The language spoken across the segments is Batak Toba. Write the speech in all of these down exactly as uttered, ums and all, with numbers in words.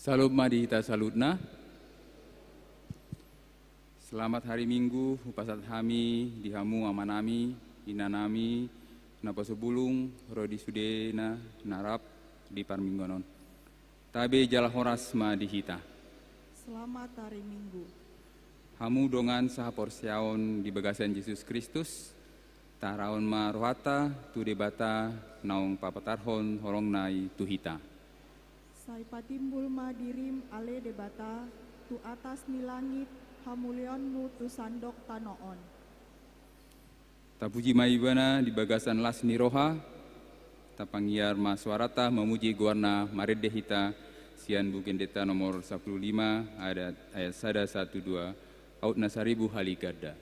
Salam ma di hita saluhutna. Selamat hari Minggu hupasahat hami di hamu amanami, inanami, naposobulung, ro di sudena na rap di parmingguan on. Tabe jala horas ma di hita. Selamat hari Minggu. Hamu dongan sahaporseaon di bagasan Jesus Kristus, taharahon ma rohanta tu Debata naung papatarhon holongna i tu hita. Sai patimbul ma dirim ale Debata, tu atas ni langit, hamuliaonmu tu sandok tano on. Tapuji ma Ibana di bagasan las ni roha. Tapangiar ma suaranta mamuji goarna, marende hita sian Buku Endenta nomor sampulu lima, ayat, ayat sada sahat tu dua, Aut na saribu hali ganda.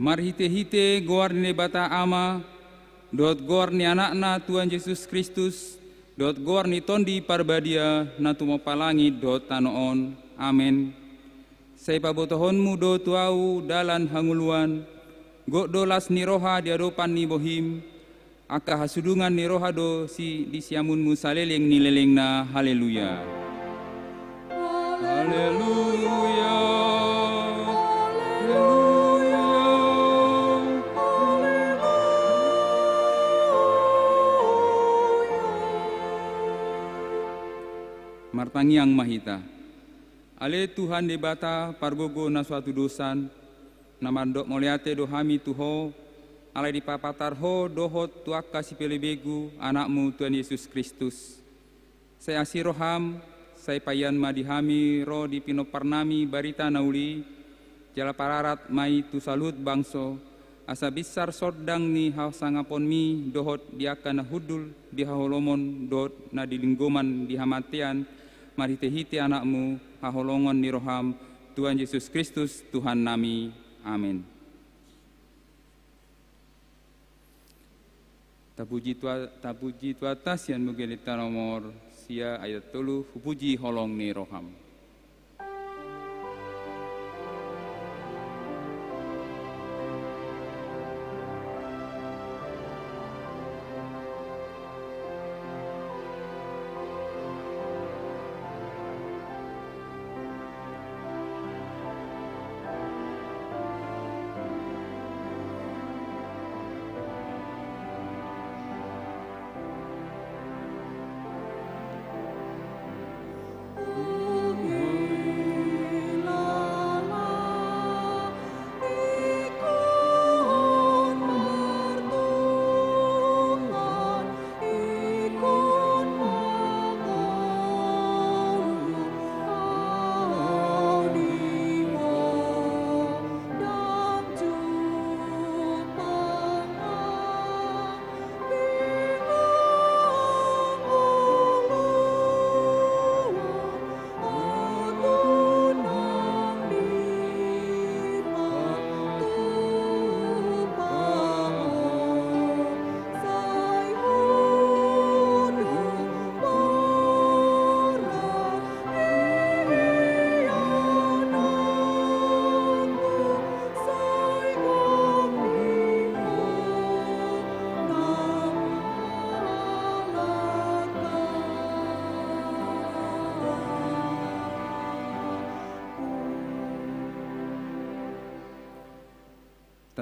Marhitehite goar ni Debata Ama, dohot goar ni Anakna Tuhan Jesus Kristus, dohot goar ni Tondi Parbadia na tumompa langit dohot tano on. Amen. Sai pabotohonmu do tu ahu dalan hangoluan, gok do las ni roha di adopan ni bohim, angka hasudungan ni roha do si-, di siamunmu saleleng ni lelengna. Haleluya. Haleluya. Haleluya. Martangiang ma hita. Ale Tuhan Debata pargogo na so hatudosan, na mandok mauliate do hami tu Ho, alai dipapatar Ho dohot tu angka sipelebegu Anakmu Tuhan Jesus Kristus. Sai asi roham, sai paian ma di hami ro di pinomparnami barita na uli, jala pararat ma i tu saluhut bangso, asa binsar sondang ni hasangaponmi dohot di angka na hundul di haholomon dohot na di linggoman di hamatean, marhitehite Anakmu, haholongon ni roham, Tuhan Jesus Kristus, Tuhannami. Amen. Tapuji Tua-, tapuji Tuhanta sian Buku Endenta nomor sia ayat tolu, hupuji holong ni roham.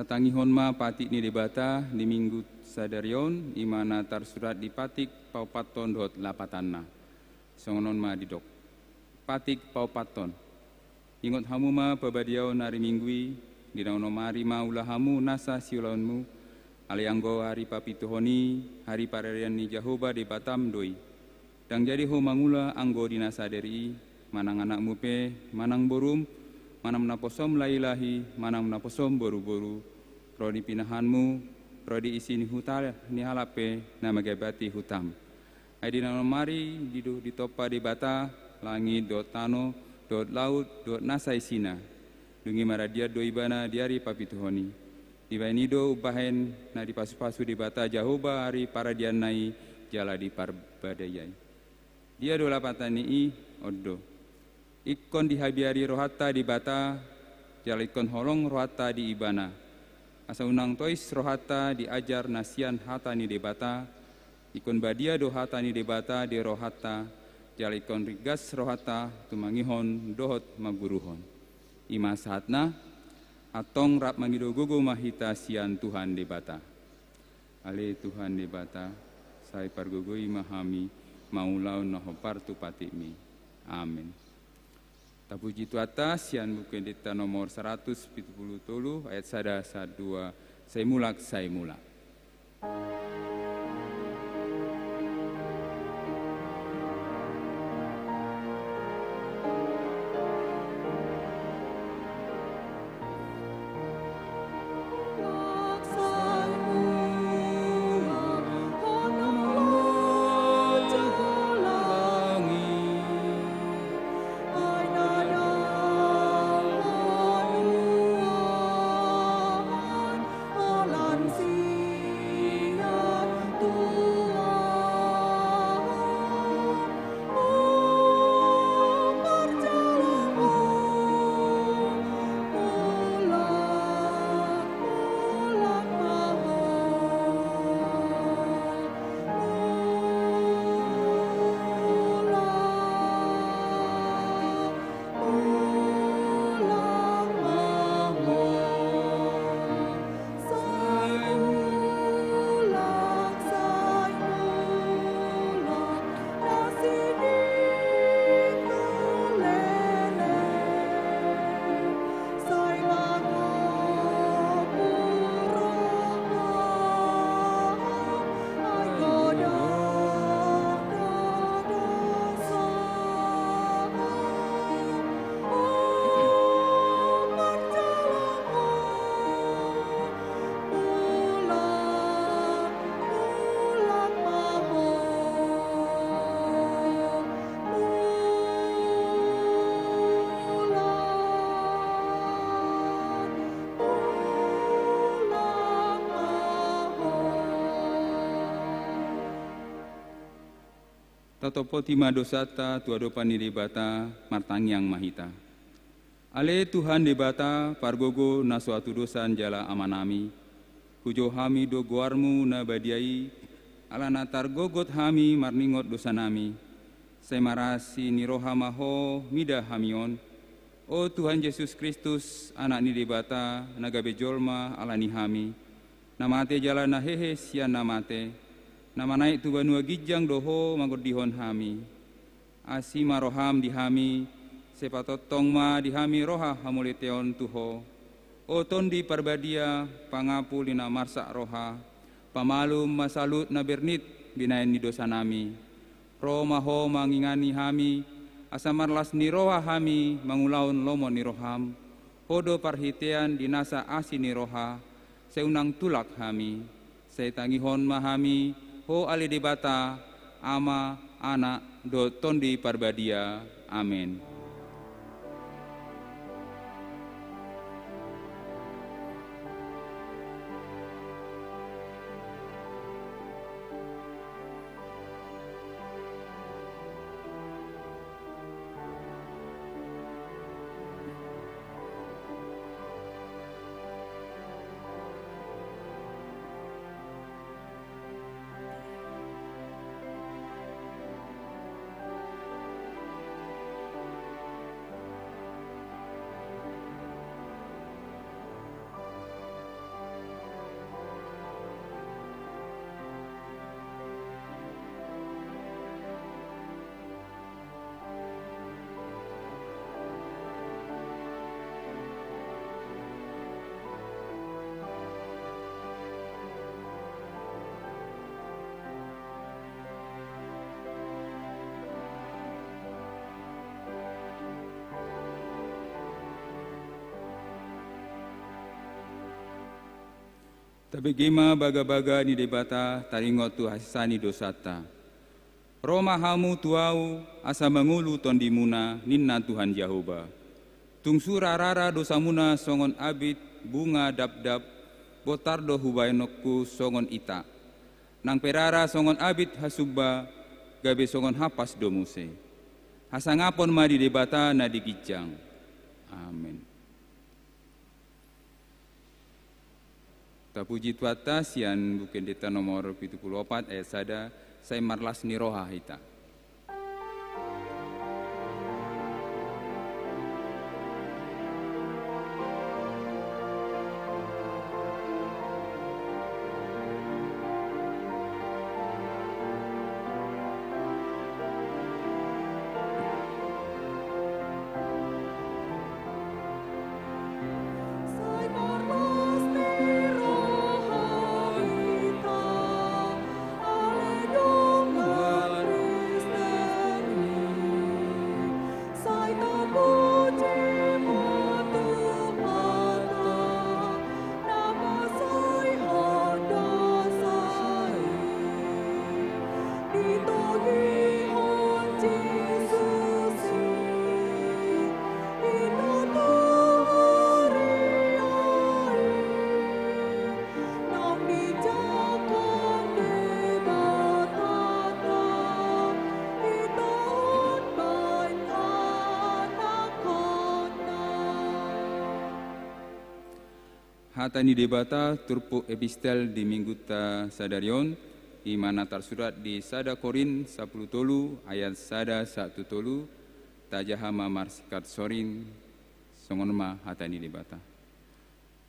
Tangihon ma patik ni Debata di Minggu sadari on, i ma na tarsurat di Patik paopathon dohot lapatanna. Songon on ma didok. Patik paopathon. Ingot hamu ma pabadiaon ari Minggu i, di na onom ari ma ula hamu nasa siulaonmu, alai anggo ari papituhon i, ari paradian ni Jahowa Debatam do i. Ndang jadi ho mangula anggo di na sadari i, manang anakmu pe, manang borum, manang naposom lahi-lahi, manang naposom boru-boru, ro di pinahanmu, ro di isi ni huta ni halak pe na manggabati hutam. Ai di na onom ari dido-, ditompa Debata langit dohot tano, dohot laut, dohot nasa isina. Dung i maradian do Ibana di ari papituhon i. Dibahen i do umbahen na dipasu-pasu Debata Jahowa ari paradianna i jala diparbadai. Dia do lapatan ni i? On do. Ingkon dihabiari rohanta Debata, jala ingkon holong rohanta di Ibana. Asa unang tois rohanta di ajar na sian hata ni Debata, ingkon badia do hata ni Debata di rohanta, jala ingkon ringgas rohanta tumangihon dohot mangguruhon. I ma sahatna, antong rap mangido gogo ma hita sian Tuhan Debata. Ale Tuhan Debata, sai pargogoi ma hami mangulahon na hombar tu patikmi. Amen. Tapuji Tuhanta sian Buku Endenta nomor saratus pitu pulu tolu, ayat sada sahat dua, sai mulak, sai mulak. Tatompoti ma dosanta tu adopan ni Debata, martangiang ma hita. Ale Tuhan Debata, pargogo na so hatudosan jala Amanami, hujou hami do goarmu na badia i, ala na targogot hami marningot dosanami. Sai marasi ni roha ma ho mida hami on, o Tuhan Jesus Kristus, Anak ni Debata, na gabe jolma ala ni hami, na mate jala na hehe sian na mate, na manaek tu banua ginjang do ho mangondihon hami. Asi ma roham di hami, sai patongtong ma di hami roha hamauliateon tu ho. O Tondi Parbadia, pangapul ni na marsak roha, pamalum ma saluhut na bernit binahen ni dosanami. Ro ma ho mangingani hami, asa marlas ni roha hami mangulahon lomo ni roham. Ho do parhitean di nasa asi ni roha, sai unang tulak hami. Sai tangihon ma hami, ho ale Debata, Ama, Anak, dohot Tondi Parbadia. Amen. Tabege ma bagabaga ni Debata taringot tu hasesaan ni dosanta. Ro ma hamu tu Ahu, asa mangolu tondimuna, ninna Tuhan Jahowa. Tung sura rara dosamuna songon abit bunga dapdap, bontar do hubahenonku songon ita. Nang pe rara songon abit hasumba, gabe songon hapas do muse. Hasangapon ma di Debata na di ginjang. Amen. Tapuji Tuhanta sian Buku Endenta nomor pitu pulu opat ayat sada, sai marlas ni roha hita. Hata ni Debata turpuk epistel di Minggunta sadari on, i ma na tarsurat di sada Korint sampulu tolu ayat sada sahat tu tolu. Tajaha ma marsingkat soring. Songon on ma hata ni Debata.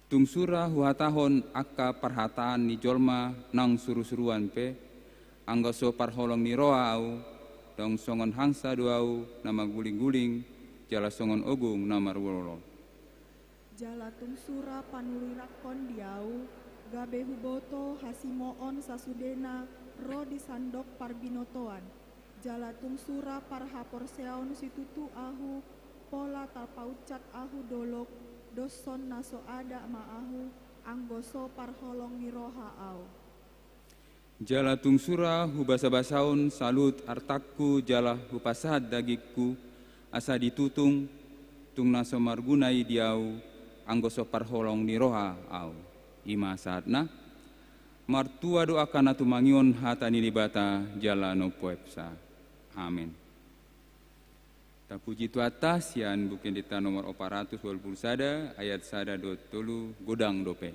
Tung sura huhatahon angka parhataan ni jolma naung surusuruan pe, anggo so parholong ni roha Ahu, ndang songon hangsa do Ahu na mangguling-guling, jala songon ogung na marulolol. Jala tung sura panurirangkon di Ahu, gabe huboto hasimoon sasudena ro di sandok parbinotoan. Jala tung sura parhaporseaon situtu Ahu, pola tarpaunsat Ahu dolok, doshon na so ada ma Ahu, anggo so parholong ni roha Ahu. Jala tung sura hubasabasahon saluhut artangku jala hupasahat dagingku, asa ditutung, tung na so marguna i di Ahu, anggo so parholong ni roha Ahu. I ma sahatna. Martua do angka na tumangihon hata ni Debata jala na umpohasa. Amen. Tapuji Tuhanta sian Buku Endenta nomor opat ratus walu pulu sada ayat sada dohot tolu, godang dope.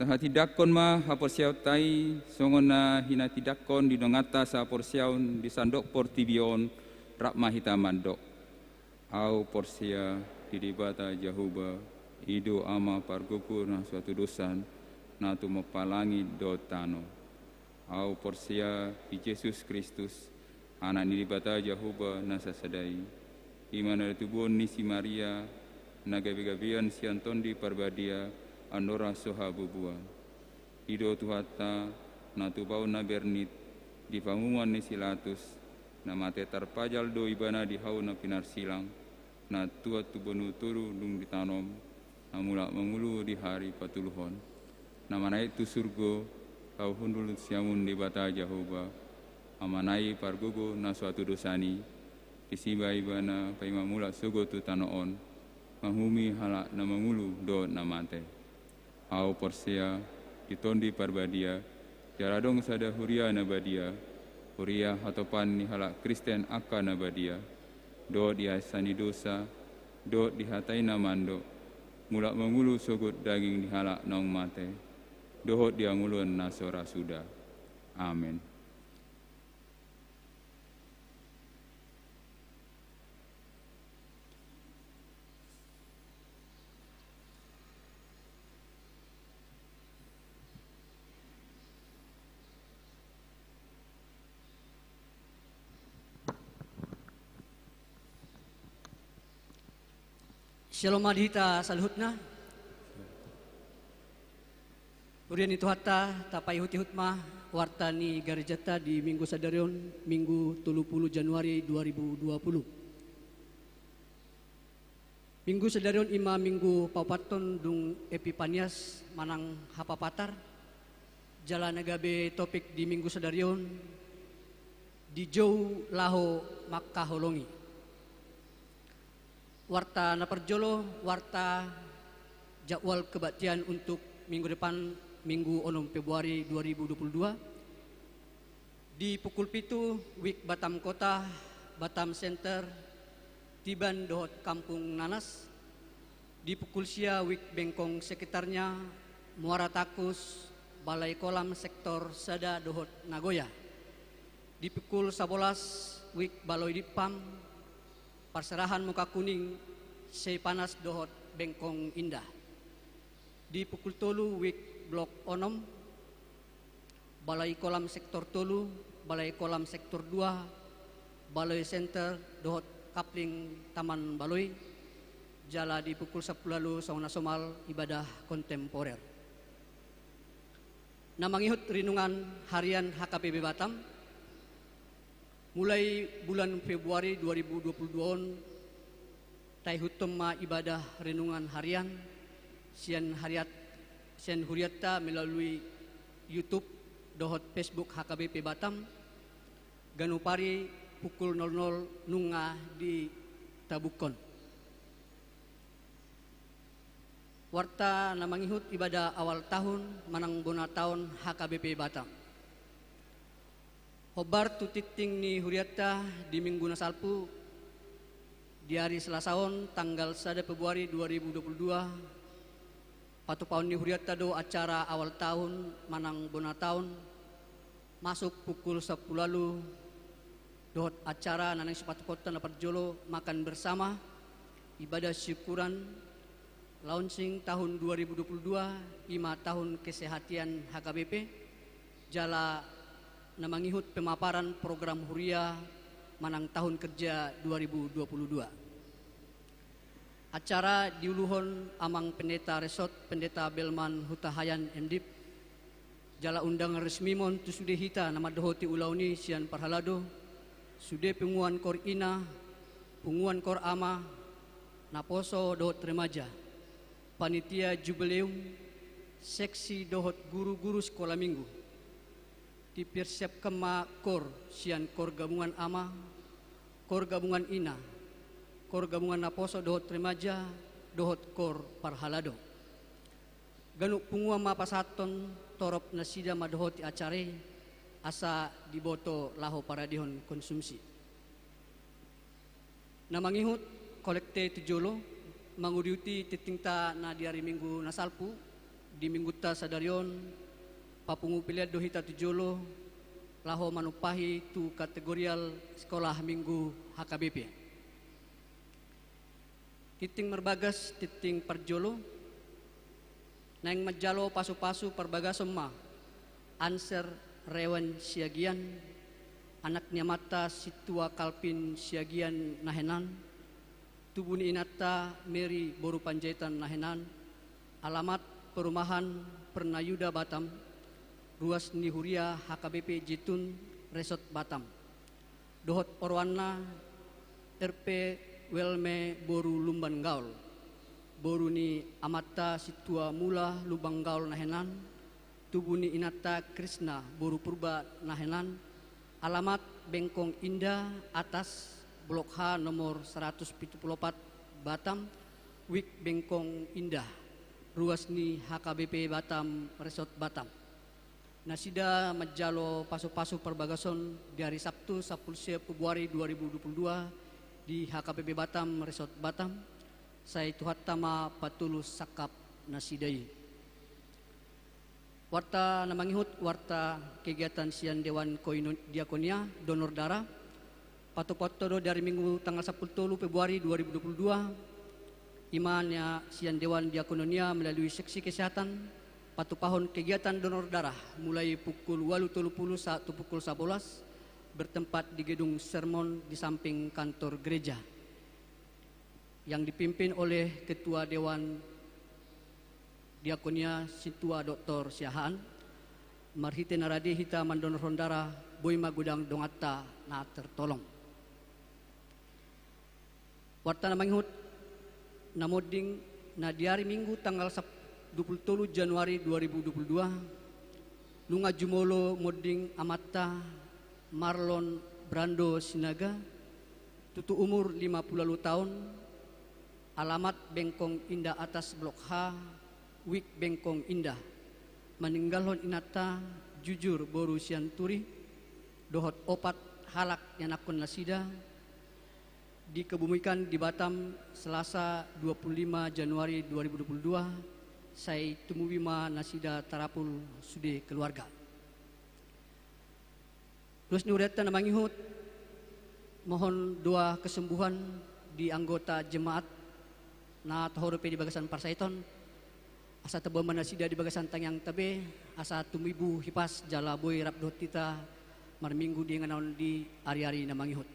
Tahatindangkon ma haporseaonta i songon na hinatindanghon di donganta sahaporseaon di sandok portibi on. Rap ma hita mandok: Ahu porsea di Debata Jahowa, i do Ama pargogo na so hatudosan, na tumompa langit dohot tano. Ahu porsea di Jesus Kristus, Anak ni Debata Jahowa na sasada i, i ma na tubuan ni si Maria, na gabegabean sian Tondi Parbadia, andorang so habubuan. I do Tuhanta, na tupa na bernit di pangunguan ni si Latus, na mate tarpajal do Ibana di hau na pinarsilang, na tuat tu banua toru dung ditanom, na mulak mangolu di ari patoluhon, na manaek tu surgo, laho hundul siamun Debata Jahowa, Amana i pargogo na so hatudosan i. Disi ma Ibana paima mulak sogot tu tano on, manguhumi halak na mangolu dohot na mate. Ahu porsea di Tondi Parbadia, jala adong sada huria na badia, huria hatopan ni halak Kristen angka na badia, dohot di asa ni dosa, dohot di hata i na mandok, mulak mangolu sogot daging ni halak naung mate, dohot di hangoluan na so ra suda. Amen. Syalom ma di hita saluhutna. Huria ni Tuhanta, tapaihutihut ma warta ni garejanta di Minggu sadari on, Minggu tolu pulu Januari dua ribu dua pulu. Minggu sadari on i ma minggu paopathon dung Epipanias manang hapapatar, jala na gabe topik di minggu sadari on, dijou laho mangkaholongi. Warta na parjolo, warta jadwal kebaktian untuk minggu depan, Minggu onom Februari dua ribu dua puluh dua. Di pukul pitu, WIK Batam Kota, Batam Center, Tiban dohot Kampung Nanas. Di pukul sia, WIK Bengkong sekitarnya, Muara Takus, Balai Kolam sektor sada dohot Nagoya. Di pukul sabolas, WIK Baloi Dippam, Parserahan Muka Kuning, Seipanas dohot Bengkong Indah. Di pukul tolu, WIK Blok onom, Balai Kolam sektor tolu, Balai Kolam sektor dua, Baloi Center dohot Kapling Taman Baloi, jala di pukul sampulu ualu songon na somal ibadah kontemporer. Na mangihut renungan harian H K B P Batam, mulai bulan Februari dua ribu dua puluh dua on, taihuthon ma ibadah renungan harian sian hariat, sian hurianta melalui YouTube dohot Facebook H K B P Batam, ganup ari pukul nol nol nunga ditabukkon. Warta na mangihut ibadah awal tahun manang bona taon H K B P Batam. Hombar tu tingting ni hurianta di minggu na salpu, di ari Selasa on tanggal sada Februari dua ribu dua puluh dua, patupaon ni hurianta do acara awal tahun manang bona taon, masuk pukul sampulu ualu dohot acara na naeng sipatupaonta na parjolo makan bersama, ibadah syukuran, launching tahun dua ribu dua puluh dua, i ma tahun kesehatian H K B P, jala na mangihut pemaparan program huria manang tahun kerja dua ribu dua puluh dua. Acara diuluhon Amang Pendeta Resort, Pendeta Belman Hutahayan, M Div. Jala undangan resmi ma on tu sude hita na mandohoti ulaon i sian parhalado, sude punguan koor ina, punguan koor ama, naposo dohot remaja, panitia jubileum, seksi dohot guru-guru sikola minggu. Dipersiapkan ma koor sian koor gabungan ama, koor gabungan ina, koor gabungan naposo dohot remaja, dohot koor parhalado. Ganup punguan ma pasahathon torop nasida mandohoti acara i, asa diboto laho paradehon konsumsi. Na mangihut kolekte tu jolo, mangudiuti tingtingta na di ari Minggu na salpu, Di minggunta sadari on, papungu pelean do hita tu jolo, laho manumpahi tu kategorial Sekolah Minggu H K B P. Tingting marbagas, tingting parjolo, naeng manjalo pasu-pasu parbagason ma Anser Rewan Siagian, anak ni amanta Sintua Kalvin Siagian Nahenan, tubu ni inanta Mary boru Panjaitan Nahenan, alamat perumahan Pernayuda Batam, ruas ni huria H K B P Jetun, Resort Batam. Dohot oroanna R P Welme boru Lumban Gaol, boru ni amanta Sintua Mula Lumban Gaol Nahenan, tubu ni inanta Krisna boru Purba Nahenan, alamat Bengkong Indah Atas, Blok H, nomor seratus pitu pulu opat, Batam, wijk Bengkong Indah, ruas ni H K B P Batam, Resort Batam. Nasida manjalo pasu-pasu parbagason di ari Sabtu, sampulu sia Februari dua ribu dua puluh dua, di H K B P Batam, Resort Batam. Sai Tuhanta ma patulus sangkap nasida i. Warta na mangihut, warta kegiatan sian Dewan Koino-, Diakonia, donor darah. Patupahon do di ari Minggu tanggal sampulu tolu Februari dua ribu dua puluh dua, i ma na sian Dewan Diakonia melalui seksi kesehatan, patupahon kegiatan donor darah mulai pukul ualu tolu pulu sahat tu pukul sabolas, bertempat di gedung sermon di samping kantor gereja, yang dipimpin oleh Ketua Dewan Diakonia Sintua Doktor Siahaan. Marhite na rade hita mandonorhon darah, boi ma godang donganta na tertolong. Warta na mangihut, na monding, na di ari Minggu tanggal sap-, dua puluh tolu Januari dua ribu dua puluh dua, nunga jumolo monding amanta Marlon Brando Sinaga, tutu umur lima pulu ualu taon, alamat Bengkong Indah Atas, Blok H, wijk Bengkong Indah, maninggalhon inanta Jujur boru Sianturi, dohot opat halak ianakhon nasida, dikebumikan di Batam, Selasa dua puluh lima Januari dua ribu dua puluh dua, sai tumubi ma nasida tarapul sude keluarga. Ruas ni hurianta na mangihut, mohon doa kesembuhan di anggota jemaat na toho dope di bagasan parsahiton, asa taboan ma nasida di bagasan tangiangta be, asa tumibu hipas jala boi rap dohot hita marminggu di inganan on di ari-ari na mangihut.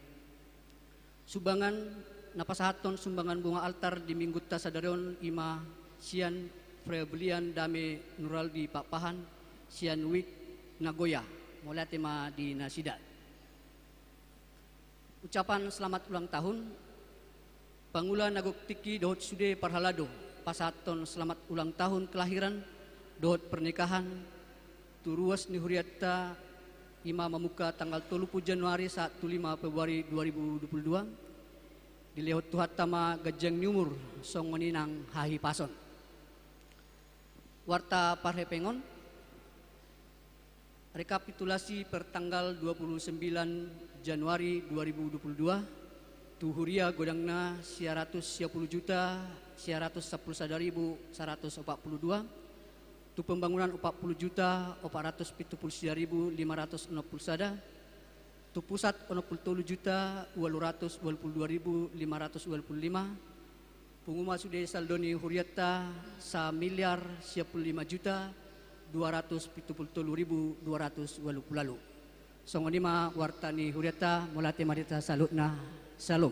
Sumbangan na pasahathon sumbangan bunga altar di minggunta sadari on i ma sian Febrian Dame Nuraldi Pakpahan, sian wijk Nagoya. Mauliate ma di nasida. Ucapan selamat ulang tahun, pangula na gok tingki dohot sude parhalado, pasahathon selamat ulang tahun kelahiran dohot pernikahan tu ruas ni hurianta, i ma mamungka tanggal tolu pulu Januari sahat tu lima Februari dua ribu dua puluh dua. Dilehon Tuhanta ma ganjang ni umur, songon i nang hahipason. Warta parhepengon, rekapitulasi per tanggal dua puluh sembilan Januari dua ribu dua puluh dua, tu huria godangna sia ratus sia pulu juta sia ratus sampulu sada ribu saratus opat pulu dua, tu pembangunan opat pulu juta opat ratus pitu pulu sia ribu lima ratus onom pulu sada, tu pusat onom pulu tolu juta ualu ratus ualu pulu dua ribu lima ratus ualu pulu lima, pungu ma sude saldo ni hurianta samiliar sia pulu lima juta dua ratus pitu pulu tolu ribu dua ratus ualu pulu ualu. Songon i ma warta ni hurianta, mauliate ma di hita saluhutna. Syalom.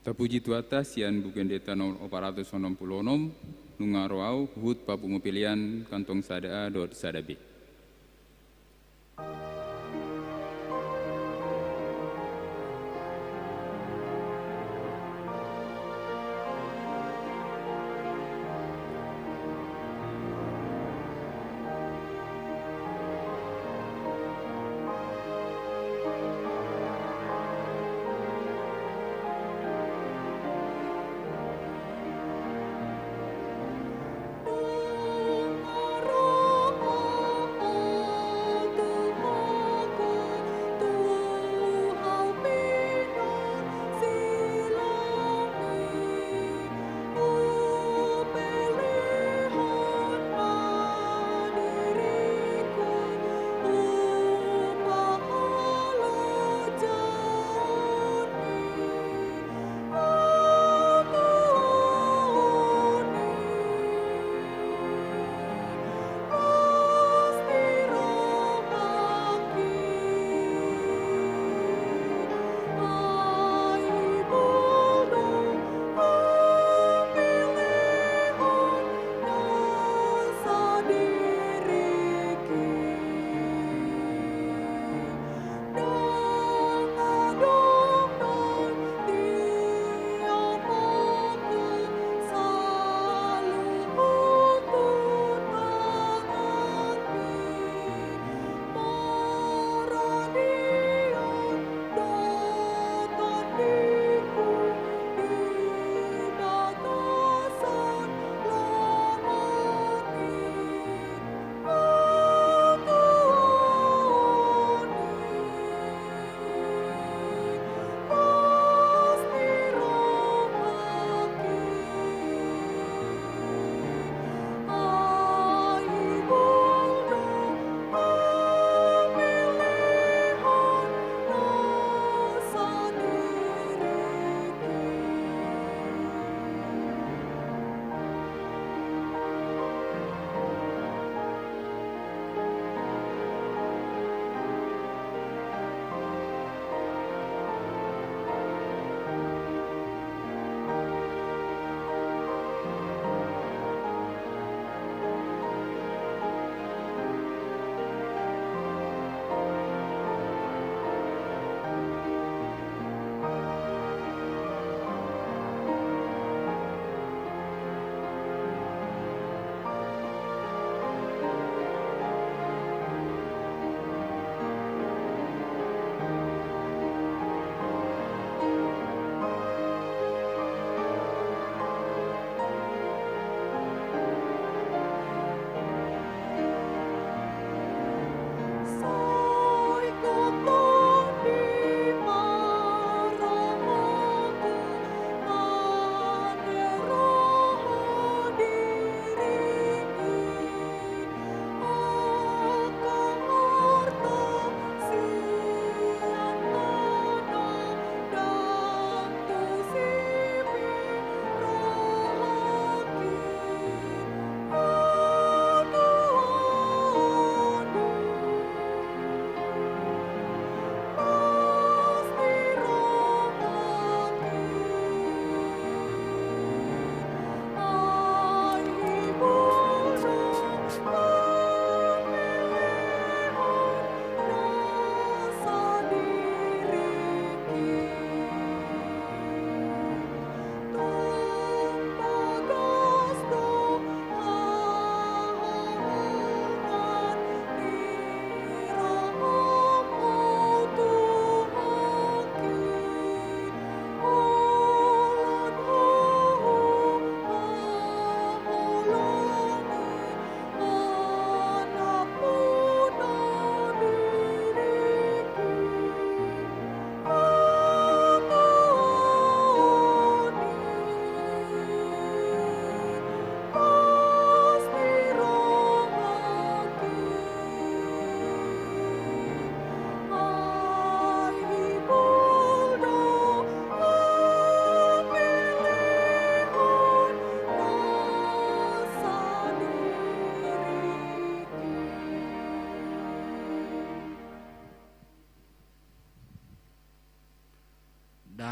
Tapuji Tuhanta, sian Buku Endenta nomor opat ratus onom pulu onom, nunga ro ahu huhut papungu pelean kantong sada A dohot sada B.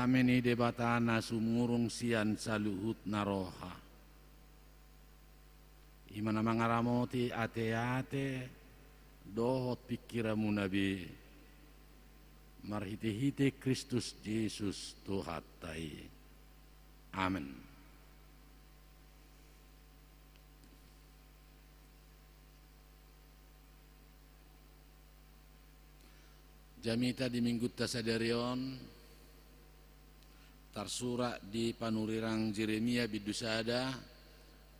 Dame ni Debata na sumurung sian saluhutna roha, i ma na mangaramoti ateate dohot pingkiranmuna be, marhitehite Kristus Jesus Tuhanta i. Amen. Jamita di Minggunta sadari on tarsurat di panurirang Jeremia bindu sada,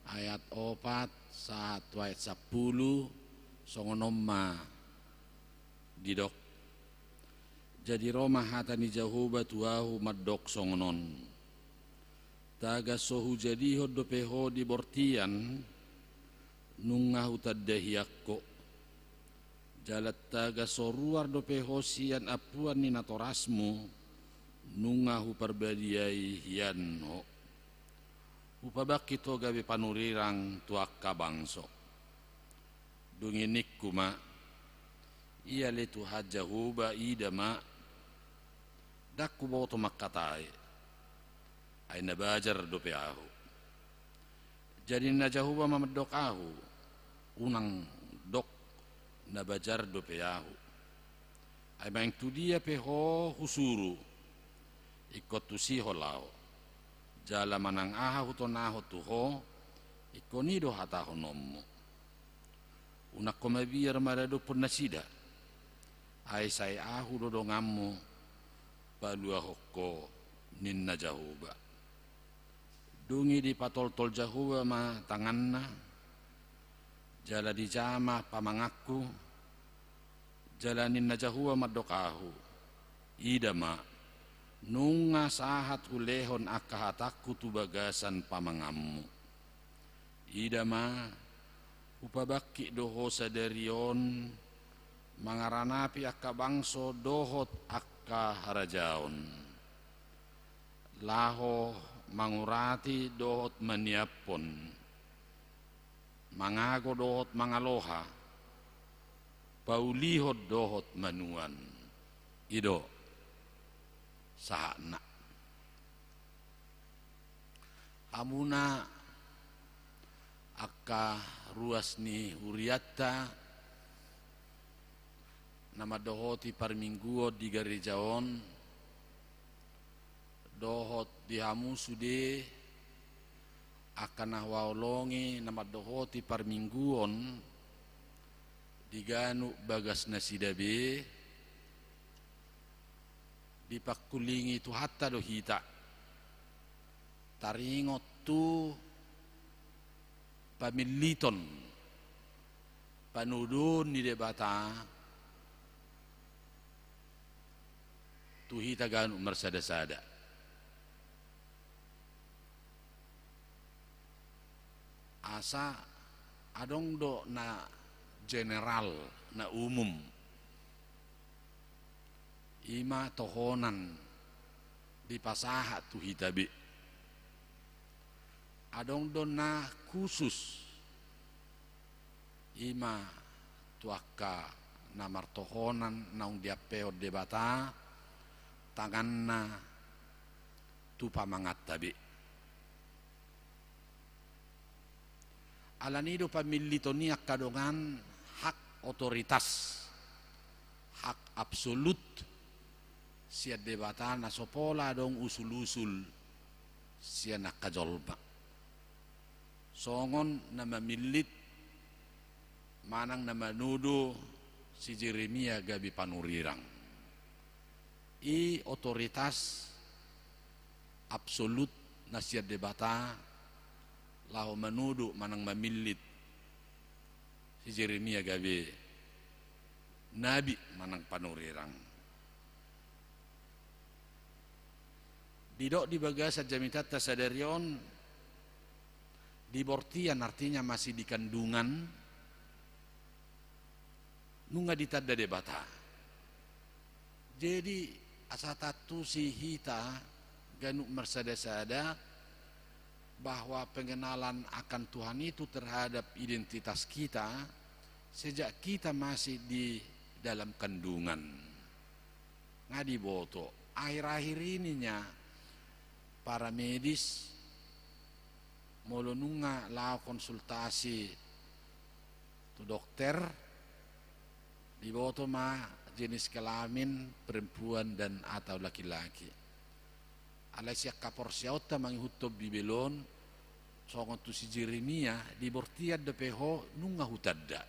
ayat opat sahat tu ayat sampulu. Songon on ma didok. Jadi ro ma hata ni Jahowa tu ahu mandok songon on: Tagan so hujadihon dope ho di bortian, nunga hutanda hian ho. Jala tagan so ruar dope ho sian ampuan ni natorasmu, nunga huparbadiai hian ho. Hupabangkit ho gabe panurirang tu angka bangso. Dung i ningku ma: Ia ale Tuhan Jahowa, ida ma, ndang huboto mangkatai, ai na bajar dope ahu. Jadi ninna Jahowa ma mandok ahu: Unang dok na bajar dope ahu. Ai manang tu dia pe ho husuru, ingkon tusi ho laho. Jala manang aha hutonahon tu ho, ingkon i do hatahononmu. Unang ho mabiar maradophon nasida, ai sai ahu do donganmu paluahon ho, ninna Jahowa. Dung i dipatoltol Jahowa ma tanganna, jala dijama pamanganku, jala ninna Jahowa mandok ahu: Ida ma, nunga sahat hulehon angka hatangku tu bagasan pamanganmu. Ida ma, hupabangkit do ho sadari on mangaranapi angka bangso dohot angka harajaon, laho mangurati dohot maniaphon, mangago dohot mangaloha, paulihon dohot manuan. I do sahatna. Hamuna angka ruas ni hurianta na mandohoti parmingguon di gareja on, dohot di hamu sude angka na huhaholongi na mandohoti parmingguon di ganup bagas nasida be, dipangkulingi Tuhanta do hita taringot tu pamilliton, panodoon ni Debata tu hita ganup marsada-sada. Asa adong do na general, na umum, i ma tohonan dipasahat tu hita be. Adong do na khusus, i ma tu angka na martohonan naung diampehon Debata tanganna tu pamanganta be. Alani do pamilliton i angka dongan hak otoritas, hak absolut sian Debata na so pola adong usul-usul sian angka jolma. Songon na mamillit manang na manodo si Jeremia gabe panurirang. I otoritas absolut na sian Debata laho manodo manang mamillit si Jeremia gabe nabi manang panurirang. Didok di bagasan jamitanta sadari on, di bortian, artinya masih di kandungan, nunga ditanda Debata. Jadi, asa taantusi hita ganup marsada-sada bahwa pengenalan akan Tuhan itu terhadap identitas kita sejak kita masih di dalam kandungan. Nga diboto Akhir-akhir ini nya para medis molo nunga laho konsultasi tu dokter, diboto ma jenis kelamin perempuan dan atau laki-laki. Alai sian haporseaonta mangihuthon Bibel on, songon tu si Jeremia, di bortian dope ho nunga hutanda.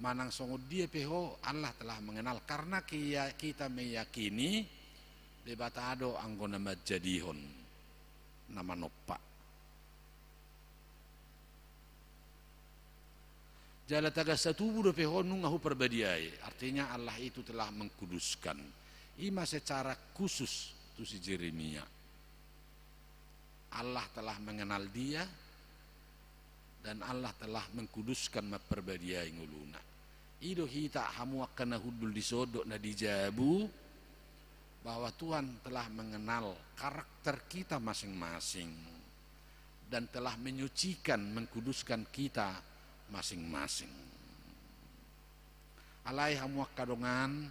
Manang songon dia pe ho, Allah telah mengenal, karena kia-, kita meyakini Debata do anggo na manjadihon, na manompa. Jala tagan satubu dope ho nunga huparbadiai, artinya Allah itu telah mengkuduskan. I ma secara khusus tu si Jeremia. Allah telah mengenal dia, dan Allah telah mengkuduskan, mamparbadiai ngoluna. I do hita hamu angka na hundul di son dohot na di jabu, bahwa Tuhan telah mengenal karakter kita masing-masing dan telah menyucikan, mengkuduskan kita masing-masing. Alai hamu angka dongan,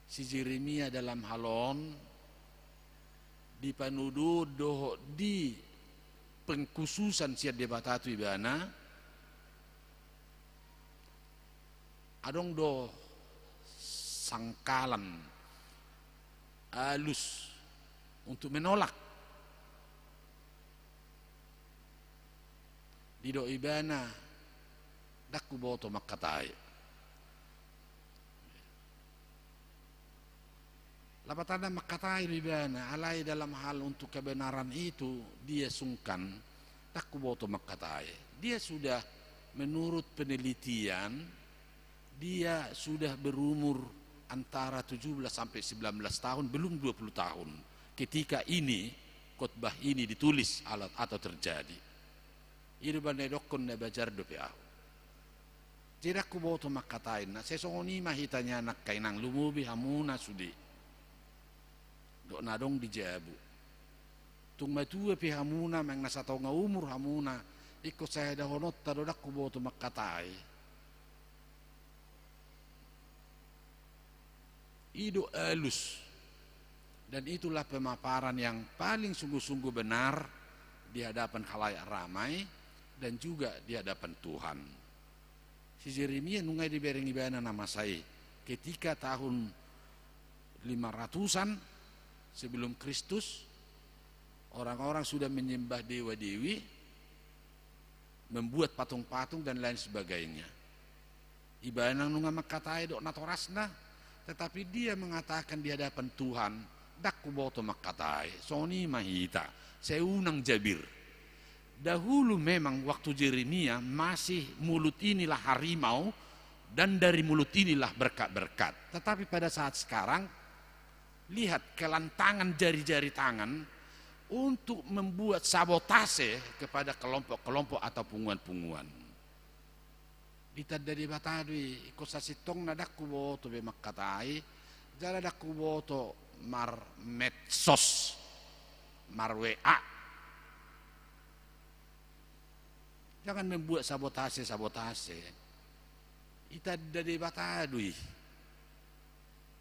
si Jeremia dalam hal on dipanuduhon dohot dipengkhususan sian Debata tu ibana, adong do sangkalan alus untuk menolak. Didok ibana, ndang huboto mangkatai. Lapatanna mangkatai do ibana, alai dalam hal untuk kebenaran itu dia sungkan, ndang huboto mangkatai. Dia sudah, menurut penelitian, dia sudah berumur antara tujuh belas sampai sembilan belas tahun, belum dua puluh tahun, ketika ini, khotbah ini ditulis ala-, atau terjadi. I do umbahen na didokkon na bajar dope ahu. Jadi ndang huboto mangkatai, na sai songon i ma hita nian angka inang, lumobi hamuna sude dohot na adong di jabu. Tung matua pe hamuna, manang na satonga umur hamuna, ingkon sai hadahononta do ndang huboto mangkatai. I do alus. Dan itulah pemaparan yang paling sungguh-sungguh benar di hadapan khalayak ramai dan juga di hadapan Tuhan. Si Jeremia nunga dibereng ibana na masa i, ketika tahun lima ratusan sebelum Kristus, orang-orang sudah menyembah dewa-dewi, membuat patung-patung dan lain sebagainya. Ibana nunga mangkatai dohot natorasna, tetapi dia mengatakan di hadapan Tuhan, ndang huboto mangkatai. Songon i ma hita, sai unang jabir. Dahulu memang waktu Jeremia masih mulut inilah harimau, dan dari mulut inilah berkat-berkat. Tetapi pada saat sekarang, lihat kelantangan jari-jari tangan untuk membuat sabotase kepada kelompok-kelompok atau punguan-punguan. Ditanda Debata do i, ingkon sasintongna ndang huboto be mangkatai, jala ndang huboto marmedsos, mar-W A. Jangan membuat sabotase-sabotase. Itanda Debata do i.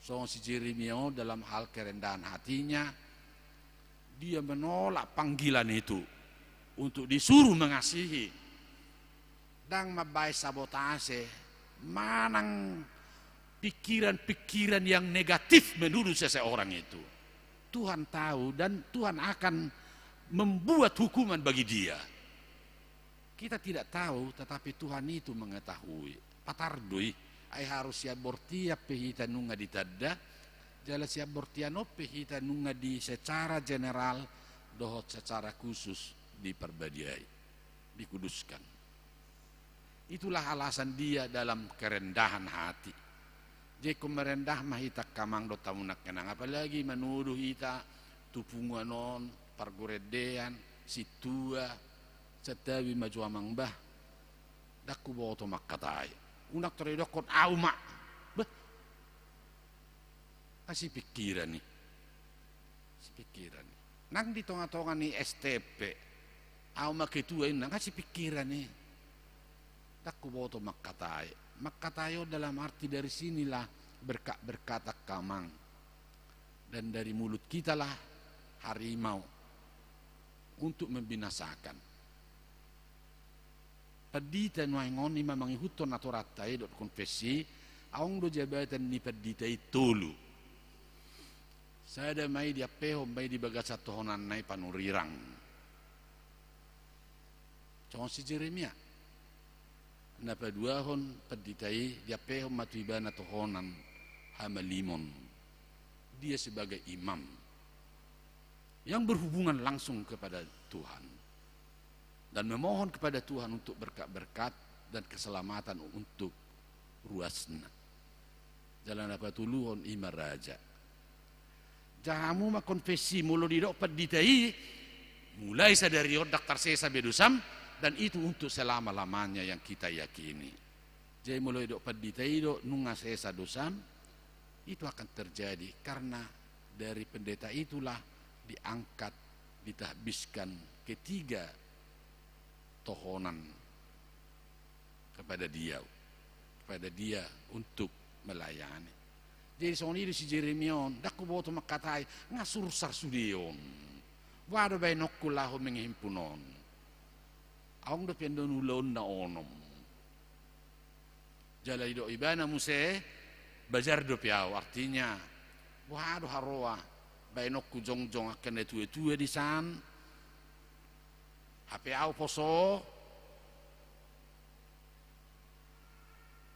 Songon si Jeremia on dalam hal kerendahan hatinya, dia menolak panggilan itu untuk disuruh mengasihi. Ndang mambaen sabotase, manang pikiran-pikiran yang negatif menuduh seseorang itu. Tuhan tahu dan Tuhan akan membuat hukuman bagi dia. Kita tidak tahu, tetapi Tuhan itu mengetahui. Patar do i, ai harus sian bortian pe hita nunga ditanda, jala sian bortian on pe hita nunga di secara general dohot secara khusus diparbadiai, dikuduskan. Itulah alasan dia dalam kerendahan hati. Jadi ingkon merendah ma hita angka amang dohot hamu angka inang, apalagi manuduh hita tu punguan on, pargorendean, sintua, santabi ma jo amang bah. Ndang huboto mangkatai. Unang tong didokkon ahu ma. Beh. Asi pikiran i. Asi pikiran i. Nang di tonga-tonga ni S T P. Ahu ma ketua i, nang asi pikiran i. Ndang huboto mangkatai. Mangkatai on dalam arti dari sinilah berkat-berkat angka amang. Dan dari mulut kitalah harimau untuk membinasakan. Pandita nuaeng on i ma mangihuthon atoranta i dohot konfesi, adong do jabatan ni pandita i tolu. Sada ma i diampehon ma i di bagasan tohonanna i panurirang. Songon si Jeremia. Na paduahon pandita i diampehon ma tu ibana tohonan hamalimon. Dia sebagai imam yang berhubungan langsung kepada Tuhan dan memohon kepada Tuhan untuk berkat-berkat dan keselamatan untuk ruasna. Jala na patoluhon i ma raja. Jaha hamu ma konfesi, molo didok pandita i, mulai sadari on ndang tarsesa be dosam, dan itu untuk selama-lamanya yang kita yakini. Jadi molo didok pandita i do nunga sesa dosam, itu akan terjadi karena dari pendeta itulah diangkat, ditahbiskan ketiga tohonan kepada dia, kepada dia untuk melayani. Jadi songon i do si Jeremia on, ndang huboto mangkatai, nga sursar sude on. Boha do baenonku laho mangihimpunon? Adong dope annon ulaon na onom. Jala didok ibana muse, bajar dope ahu, artinya boha do haroa baenonku jongjong angka na tua-tua di san, hape ahu poso.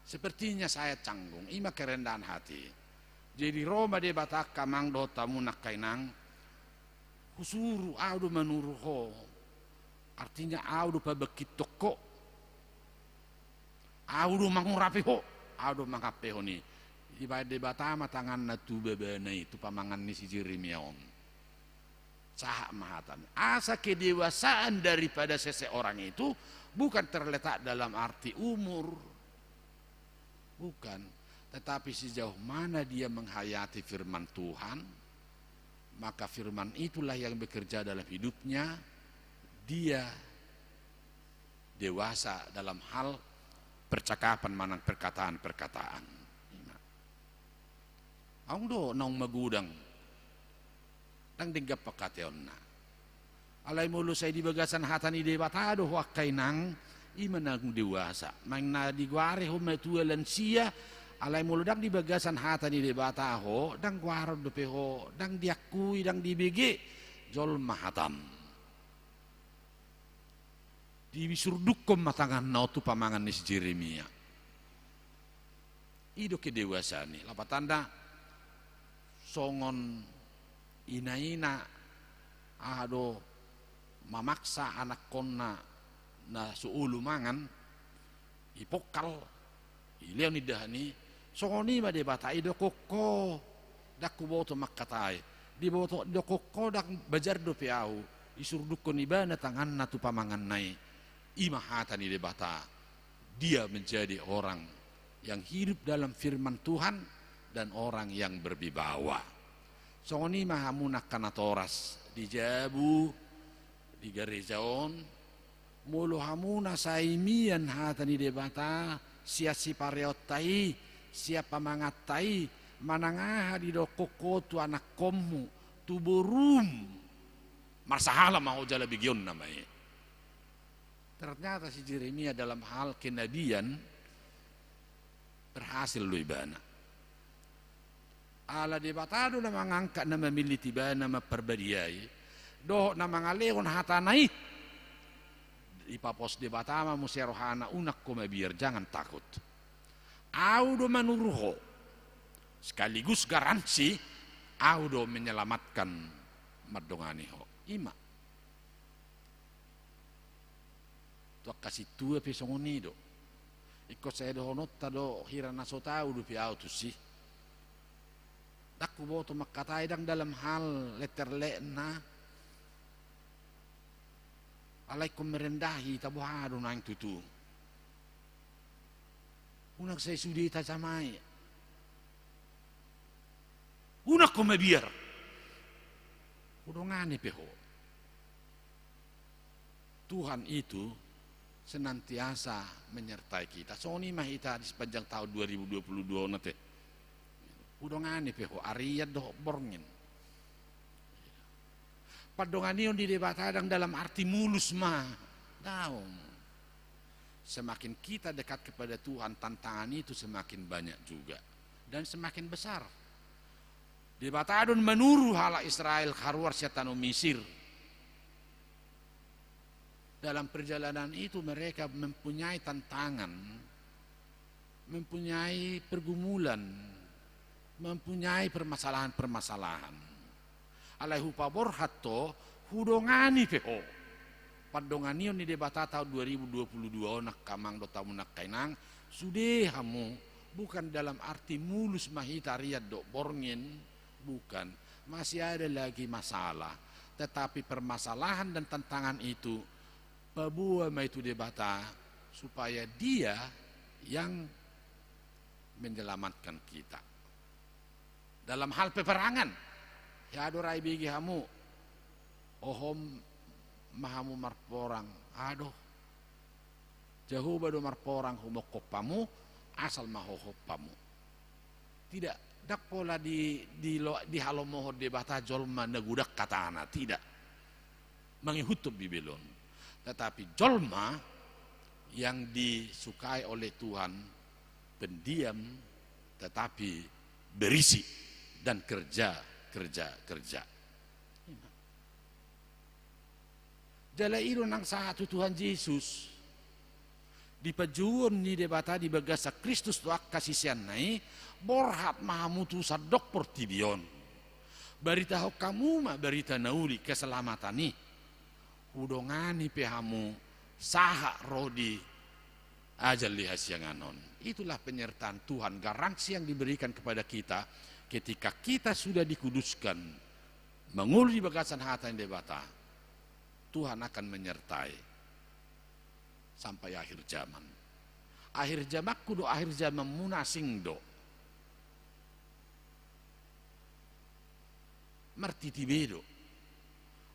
Sepertinya saya canggung, i ma kerendahan hati. Jadi ro ma Debata angka amang dohot hamu angka inang, husuru, ahu do manuru ho. Artinya ahu do pabangkithon ho. Ahu do mangurapi ho, ahu do mangampehon i. Dibaen Debata ma tanganna tu babana i, tu pamangan ni si Jeremia on. Sahat ma hatana. Asa kedewasaan daripada seseorang itu bukan terletak dalam arti umur. Bukan. Tetapi sejauh mana dia menghayati firman Tuhan, maka firman itulah yang bekerja dalam hidupnya, dia dewasa dalam hal percakapan manang perkataan-perkataan. Adong do naung magodang, ndang denggan pangkataionna. Alai molo sai di bagasan hata ni Debata do ho angka inang, i ma naung dewasa. Main na digoari ho matua lansia, alai molo ndang di bagasan hata ni Debata ho, ndang goaron dope ho, ndang diakui, ndang dibege jolma hatam. Disurdukhon ma tanganna on tu pamangan ni si Jeremia. I do kedewasaan i, lapatanna songon ina-ina aha do mamaksa anakkonna na so olo mangan, i pongkal, i leon indahan i, songon i ma Debata i, didokkon ho, ndang huboto mangkatai, diboto, didokkon ho ndang bajar dope ahu, disurdukhon ibana tanganna tu pamanganna i, i ma hata ni Debata. Dia menjadi orang yang hidup dalam firman Tuhan dan orang yang berwibawa. Songon i ma hamu angka natoras di jabu, di gareja on, molo hamu na sai mian hata ni Debata, sian sipareonta i, sian pamanganta i, manang aha didokkon ho tu anakkonmu, tu borum, marsahala ma ho jala begeonna ma i. Ternyata si Jeremia dalam hal kenabian berhasil do ibana. Ala Debata do na mangangkat, na mamillit ibana mamparbadiai, dohot na mangalehon hatana i. Dipapos Debata ma muse rohana, unang ho mabiar, jangan takut. Ahu do manuru ho. Sekaligus garansi, ahu do menyelamatkan, mandongani ho. I ma. Tu angka sintua pe songon i do. Ingkon sai dohononta do hira na so tau dope ahu tusi. Ndang huboto mangkatai, ndang dalam hal letter letna. Alai ingkon merendah hita, boha do naeng tutu. Unang sai sude tajamai. Unang ho mabiar. Hudongani pe ho. Tuhan itu senantiasa menyertai kita. Songon i ma hita di sepanjang tahun dua ribu dua puluh dua on ate. Hudongani pe ho arian dohot borngin. Pandonganion di Debata ndang dalam arti mulus ma. Daong. Semakin kita dekat kepada Tuhan, tantangan itu semakin banyak juga dan semakin besar. Debata do manuru halak Israel haruar sian tano Misir. Dalam perjalanan itu mereka mempunyai tantangan, mempunyai pergumulan, mempunyai permasalahan-permasalahan. Alai hupaborhat ho, hudongani pe ho. Pandonganion ni Debata tahun dua ribu dua puluh dua on, angka amang dohot hamu angka inang, sude hamu, bukan dalam arti mulus ma hita arian dohot borngin, bukan. Masih ada lagi masalah. Tetapi permasalahan dan tantangan itu, paboa ma i tu Debata, supaya Dia yang menyelamatkan kita. Dalam hal peperangan, hea do ra ibege hamu, hohom ma hamu marporang, ado. Jahowa do marporang humongkop hamu, asal ma hohop hamu. Tidak, ndang pola di, di, dihalomohon Debata jolma na godang hatana, tidak. Mangihuthon Bibel on. Tetapi jolma yang disukai oleh Tuhan, pendiam, tetapi berisi dan kerja, kerja, kerja. Jala i do nang sahat tu Tuhan Jesus. Di panjouon ni Debata di bagasan Kristus tu angka siseanna i, borhat ma hamu tu sandok portibi on. Baritahon hamu ma barita na uli keselamatan i. Hudongani pe hamu sahat ro di ajal ni hasiangan on. Itulah penyertaan Tuhan, garansi yang diberikan kepada kita ketika kita sudah dikuduskan, mangolu di bagasan hata ni Debata, Tuhan akan menyertai sampai akhir zaman. Akhir zamanku do, akhir zamanmuna asing do. Martiti be do.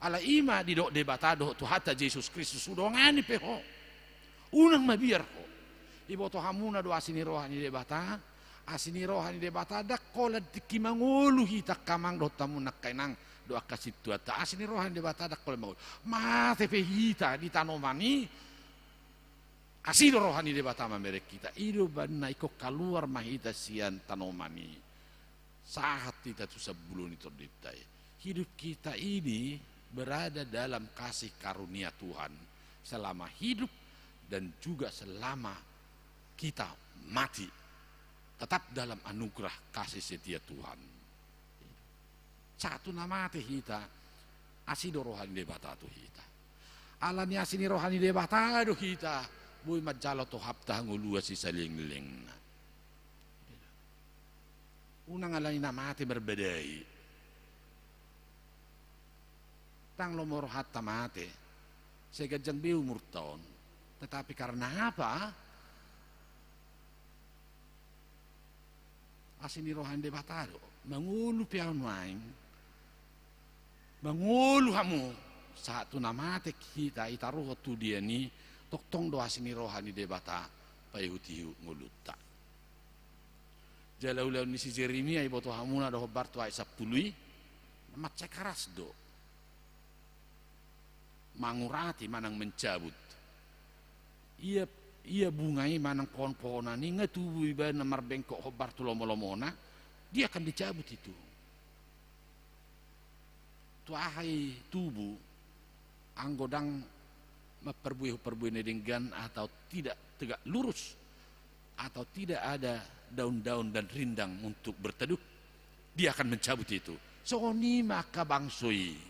Ala i ma didok Debata dohot Tuhanta Jesus Kristus, hudongani pe ho. Unang mabiar ho. Iboto hamuna do asi ni roha ni Debata. Asi ni roha ni Debata ndang holan tingki mangolu hita angka amang dohot hamu angka inang dohot angka sintuanta. Asi ni roha ni Debata ndang holan mangolu. Mate pe hita di tanoman i, asi do roha ni Debata mamereng hita. I do umbahen na ingkon kaluar ma hita sian tanoman i. Sahat hita tu sambulu ni tondinta i. Hidup kita ini berada dalam kasih karunia Tuhan selama hidup dan juga selama kita mati. Tetap dalam anugerah kasih setia Tuhan. Sahat tu na mate hita, asi do roha ni Debata tu hita. Ala ni asi ni roha ni Debata do hita boi manjalo tohapta hangoluan sisalelenglelengna. Unang ala ni na mate marbadai. Ndang lomo rohanta mate, sai ganjang be umurta on. Tetapi karena apa? Asi ni roha ni Debata do. Mangolu pe au nuaeng, mangolu hamu, sahat tu na mate hita, i taruhon tu dia ni, tongtong do asi ni roha ni Debata paihutihut ngolunta. Jala ulaon ni si Jeremia, iboto hamuna do hombar tu ayat sampulu i, mansai karas do. Mangurati manang mencabut. Ia, ia bunga i manang pohon-pohonan i nga tubu ibana marbengkok hombar tu lomo-lomona, dia akan dicabut itu. Tu aha i tubu, anggo ndang mamparbuehon parbue na denggan atau tidak tegak lurus, atau tidak ada daun-daun dan rindang untuk berteduh, dia akan mencabut itu. Songon i ma angka bangso i.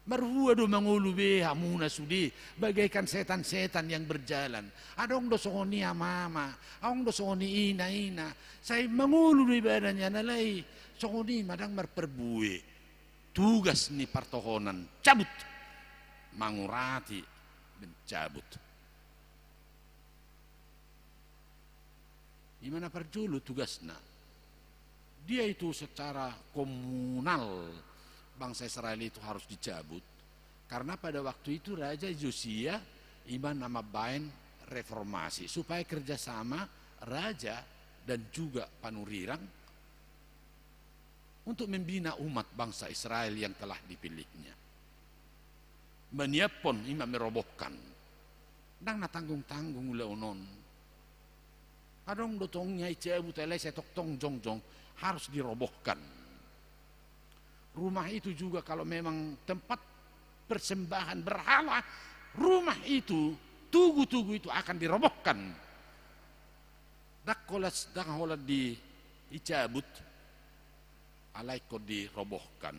Marhua do mangolu be hamuna sude bagaikan setan-setan yang berjalan. Adong do songon i ama-ama, adong do songon i ina-ina. Sai mangolu do ibana nian, alai songon i ma ndang marparbue. Tugas ni partohonan cabut, mangurati, mencabut. I ma na parjolo tugasna. Dia itu secara komunal bangsa Israel itu harus dicabut? Karena pada waktu itu Raja Yosia ima na mambaen reformasi supaya kerjasama raja dan juga panurirang untuk membina umat bangsa Israel yang telah dipilihnya. Manyiapkan ima merobohkan. Ndang na tanggung-tanggung ulaon on. Adong do tong ia i cabut alai sai tongtong jongjong harus dirobohkan. Rumah itu juga kalau memang tempat persembahan berhala, rumah itu, tugu-tugu itu akan dirobohkan. Ndang holan, ndang holan di, dicabut, alai ingkon dirobohkan.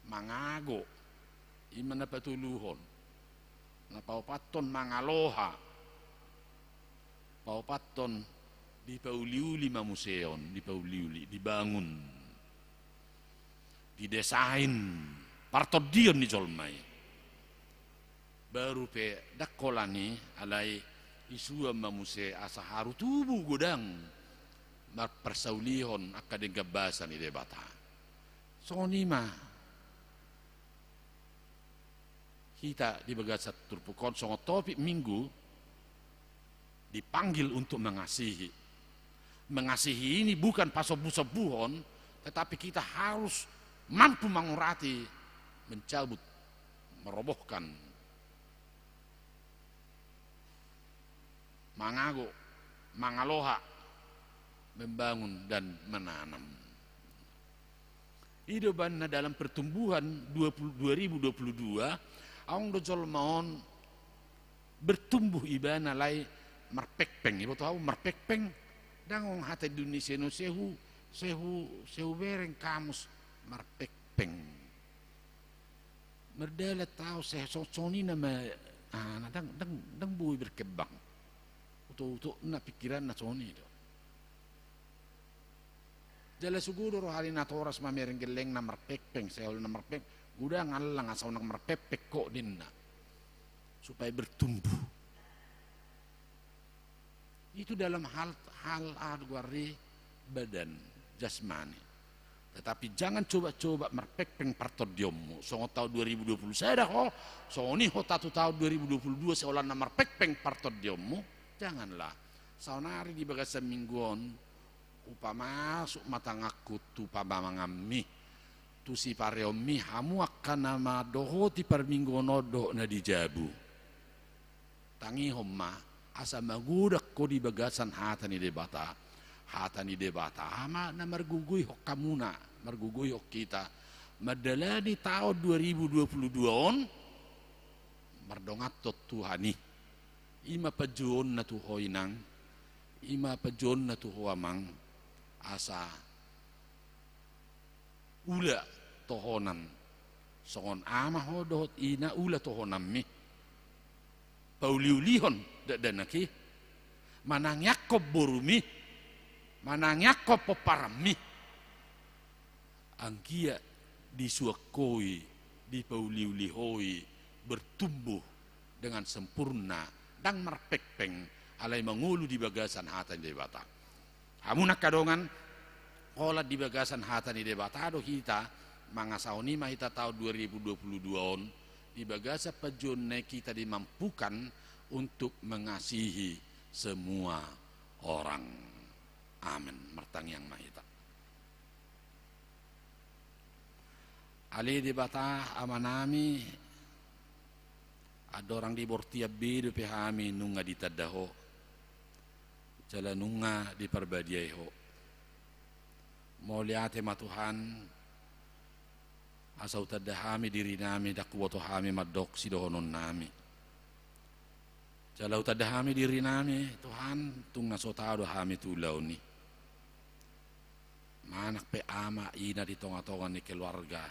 Mangago, ima na patoluhon. Na paopathon mangaloha. Paopathon dipauliuli ma muse on, dipauliuli, dibangun. Didesain partondion ni jolma i. Baru pe ndang holan i, alai isuan ma muse asa haru tubu godang marparsaulihon angka denggan basa ni Debata. Songon i ma hita di bagasan turpuk on songon topik minggu dipanggil untuk mengasihi. Mengasihi ini bukan pasombu-sombuhon, tetapi kita harus mampu mangurati, mencabut, merobohkan, mangago, mangaloha, membangun dan menanam. I do umbahen na dalam pertumbuhan dua puluh, dua ribu dua puluh dua, adong do jolma on bertumbuh ibana alai marpengpeng. Iboto ahu marpengpeng, ndang adong hata Indonesia on, sai hu, sai hu, sai hubereng kamus marpengpeng. Mardalan tahu sai so-, songon i nama, ah, na ndang, ndang, ndang boi berkembang. Utuk-utukna pikiranna songon i do. Jala sogo do roha ni natoras mamereng gellengna marpengpeng, sai olo na marpeng-, godang allang asa unang marpengpeng ho ninna. Supaya bertumbuh. Itu dalam hal, hal, ah, goarna badan, jasmani. Tetapi jangan coba-coba marpengpeng partondionmu. Songon taon dua ribu dua puluh sada ho, songon i ho tu taon dua ribu dua puluh dua sai holan na marpengpeng partondionmu. Janganlah. Saonari di bagasan minggu on, hupamasuk ma tanganku tu pamanganmi, tu sipareonmi, hamu angka na mandohoti parmingguon on dohot na di jabu. Tangihon ma, asa magodang ho di bagasan hata ni Debata. Hata ni Debata ma na margogoihon hamuna, margogoihon hita. Mandalani taon dua ribu dua puluh dua on, mardongan tu Tuhan i. I ma panjouonna tu ho inang, i ma panjouonna tu ho amang, asa ula tohonan, songon ama ho dohot ina ula tohonanmi. Pauliulihon dakdanak i, manangianghon borumi, manangianghon pomparanmi. Anggiat disuan ho i, dipauliuli ho i, bertumbuh dengan sempurna, ndang marpengpeng, alai mangolu di bagasan hata ni Debata. Hamu na angka dongan, holan di bagasan hata ni Debata do hita, mangasahon i ma hita taon dua ribu dua puluh dua on, di bagasan panjouon na i hita dimampukan untuk mengasihi semua orang. Amen. Martangiang ma hita. Ale Debata Amanami, andorang di bortian be dope hami nunga ditanda Ho, jala nunga diparbadiai Ho. Mauliate ma Tuhan, asa hutanda hami dirinami, ndang huboto hami mandok sidohononnami. Jala hutanda hami dirinami, Tuhan, tung na so tao do hami tu ulaon i. Manang pe ama ina di tongatonga ni keluarga,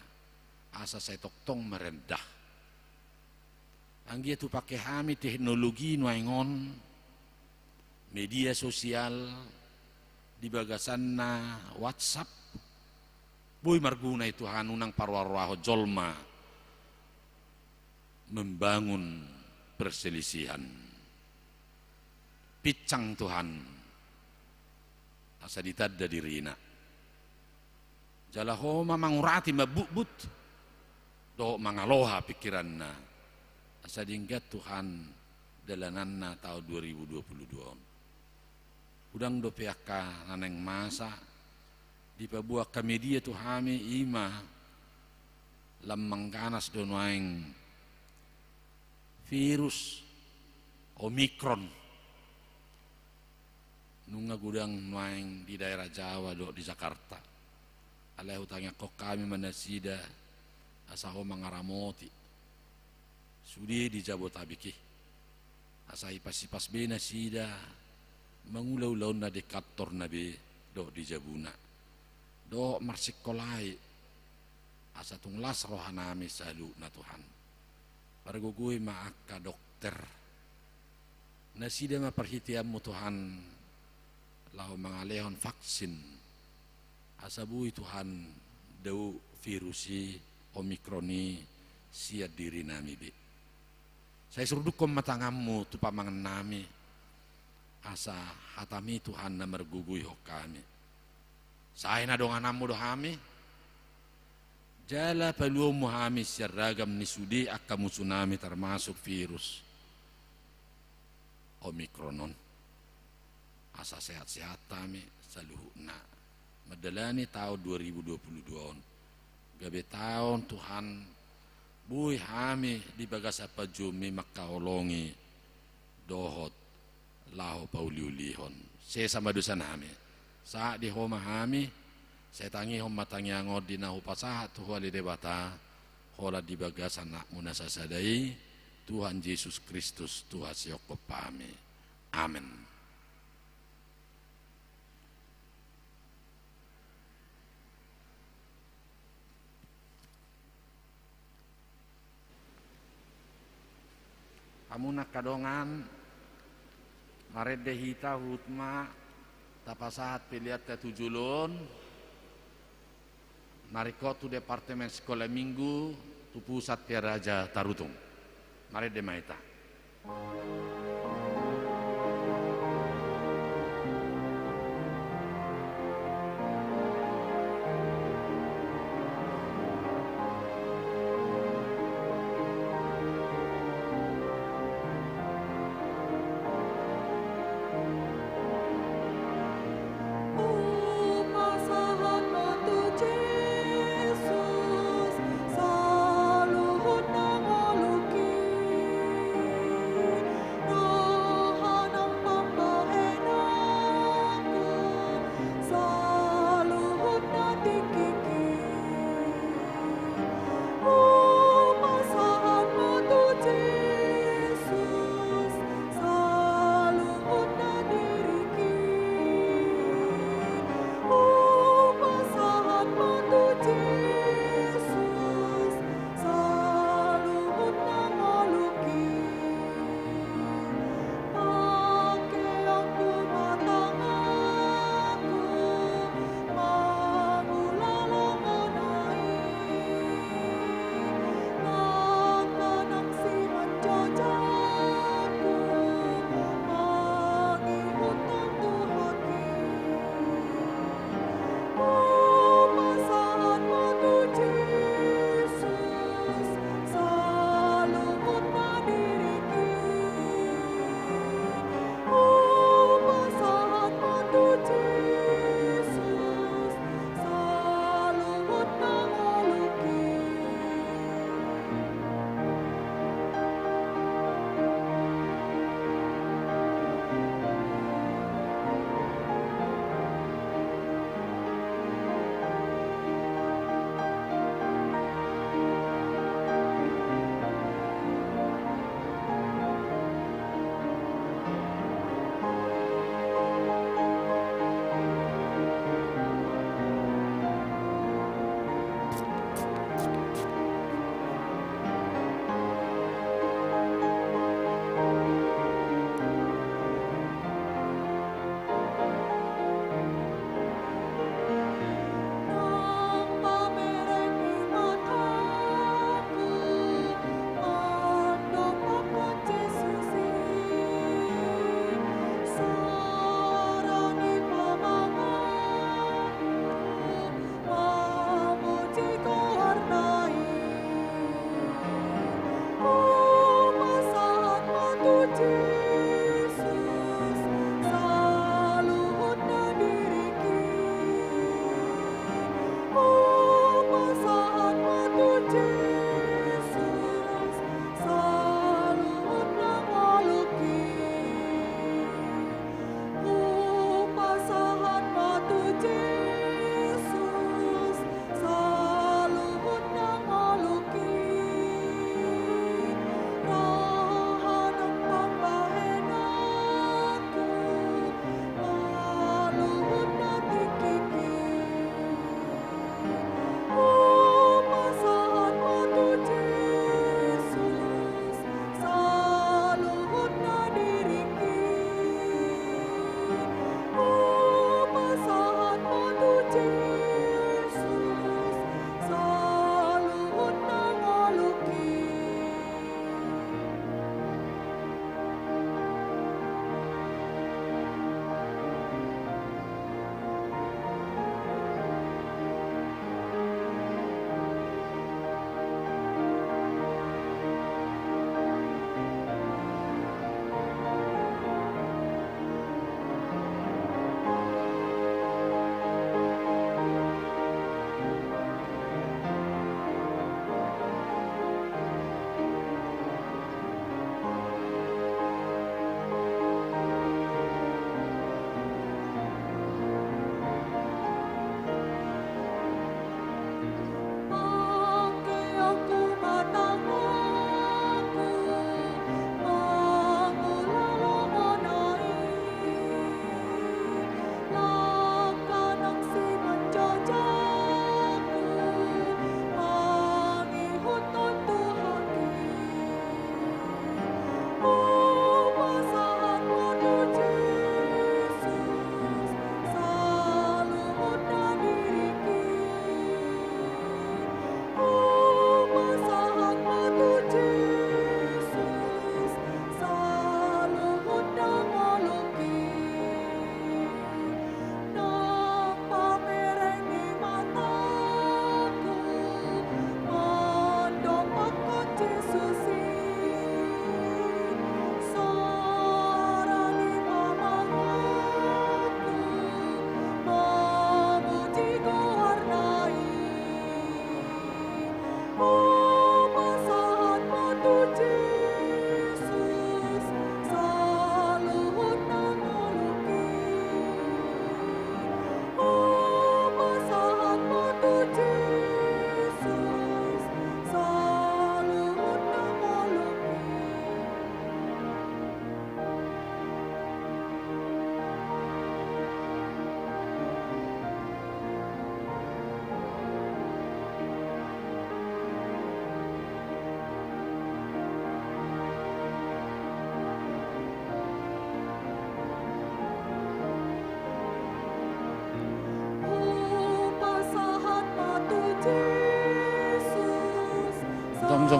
asa sai tongtong merendah. Anggiat hupake hami teknologi nuaeng on, media sosial, di bagasanna WhatsApp, boi marguna i Tuhan, unang paroaroahon jolma membangun perselisihan. Pinsang Tuhan, asa ditanda dirina. Jala Ho ma mangurati mambutbut, dohot mangaloha pikiranna, asa denggan Tuhan dalananna taon dua ribu dua puluh dua on. Godang dope angka na naeng masa, dipaboa angka media tu hami, i ma lam mangganas do nuaeng virus Omikron. Nunga godang nuaeng di daerah Jawa dohot di Jakarta. Alai hutangiangkon hami ma nasida, asa Ho mangaramoti sude di Jabotabek i, asa ipasipas be nasida mangula ulaonna di kantorna be dohot di jabuna, dohot marsingkolai, asa tung las rohanami saluhutna Tuhan. Pargogoi ma angka dokter, nasida ma parhiteanmu Tuhan, laho mangalehon vaksin, asa boi Tuhan dao virus i, Omikron i, sian dirinami be. Sai surdukkon ma tanganmu tu pamangannami, asa hatami Tuhan na margogoihon hami. Sai na dongananmu do hami, jala paluahonmu hami sian ragam ni sude angka musunami, termasuk virus Omikron on. Asa sehat-sehat hami saluhutna mandalani taon dua ribu dua puluh dua on. Gabe taon Tuhan, boi hami di bagasan panjouonmi mangkaholongi dohot laho pauliulihon. Sesa ma dosanami. Sahat di Ho ma hami, sai tangihon ma tangiang on di na hupasahat tu Ho ale Debata, holan di bagasan Anakmu na sasada i, Tuhan Jesus Kristus, Tuhan sihophop hami. Amen. Hamu na angka dongan, marende hita huhut ma tapasahat peleanta tu jolo on, na ringkot tu Departemen Sikola Minggu, tu Pusat Pearaja Tarutung. Marende ma hita.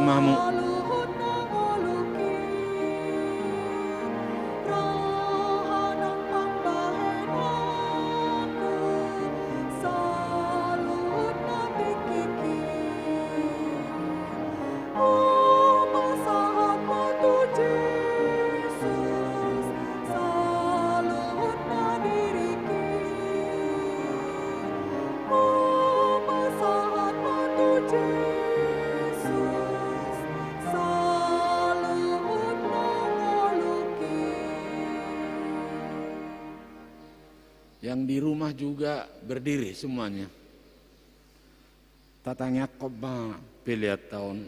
Mamu. Yang di rumah juga berdiri semuanya. Tatangiangkon ma pelean ta on.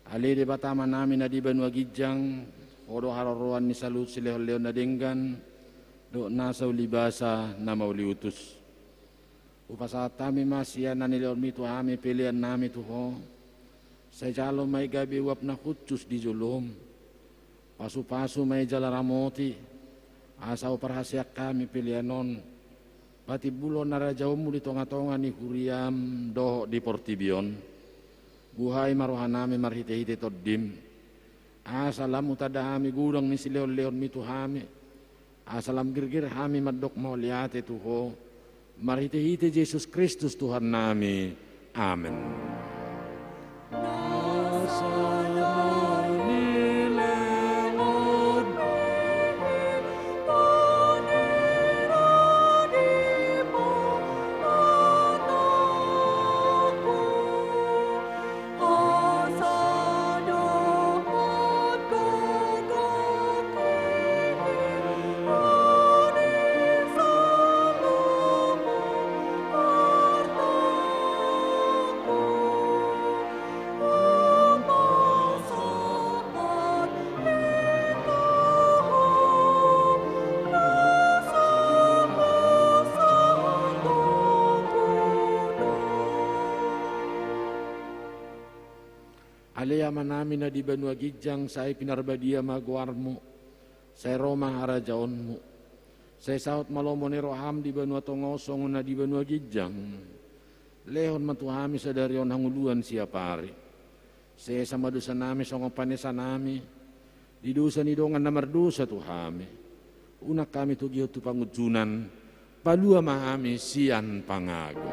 Ale Debata Amanami na di banua ginjang, Ho do haroroan ni saluhut silehonlehon na denggan dohot nasa ulibasa na mauliutus. Hupasahat hami ma sian na nilehonmi tu hami pelean nami tu Ho. Sai jalo ma i gabe uap na hushus di jolom. Pasupasu ma i jala ramoti, asa huparhaseang hami pelean on patimbulhon harajaonmu di tongatonga ni huriam dohot di portibi on. Buhai ma rohanami marhitehite Tondim, asa lam hutanda hami godang ni silehonlehonmi tu hami, asa lam girgir hami mandok mauliate tu Ho, marhitehite Jesus Kristus Tuhannami. Amen. Ale Amanami na di banua ginjang, sai pinarbadia ma goarmu, sai ro ma harajaonmu, sai saut ma lomo ni roham di banua tonga on songon na di banua ginjang. Lehon ma tu hami sadari on hangoluan siapari. Sesa ma dosanami songon panesanami di dosa ni dongan na mardosa tu hami. Unang hami togihon tu pangunjunan, palua ma hami sian pangago.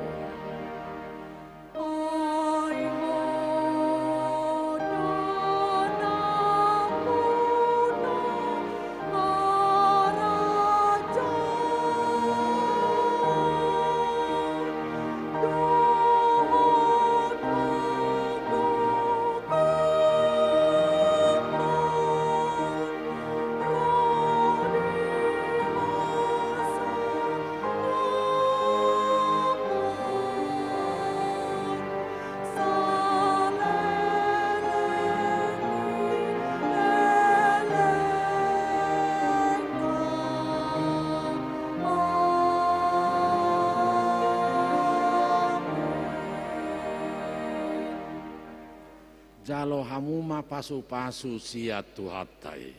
Jalo hamu ma pasupasu sian Tuhanta i.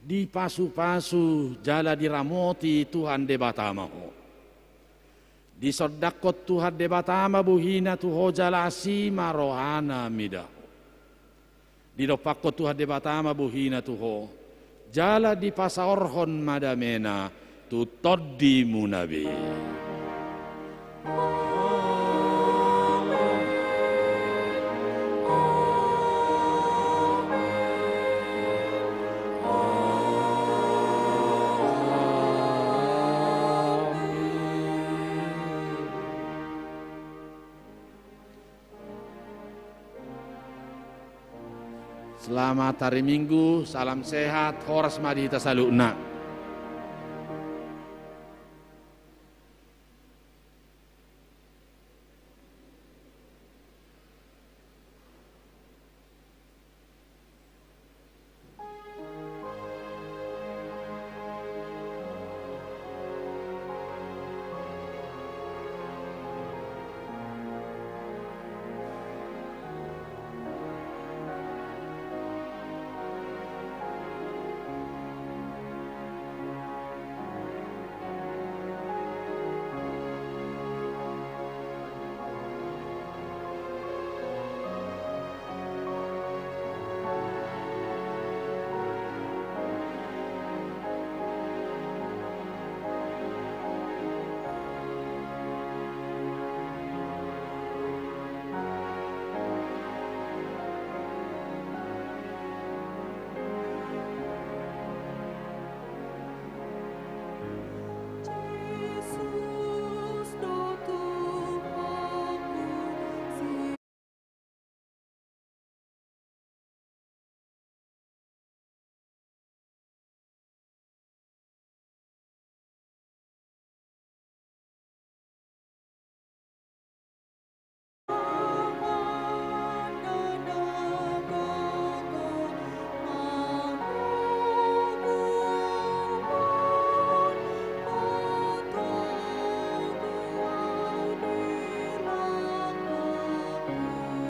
Dipasupasu jala diramoti Tuhan Debata ma ho. Disondangkon Tuhan Debata ma bohina tu ho jala asi ma rohana mida ho. Didompakkon Tuhan Debata ma bohina tu ho jala dipasaorhon ma damena tu tondimuna be. Selamat hari Minggu, salam sehat, horas ma di hita saluhutna.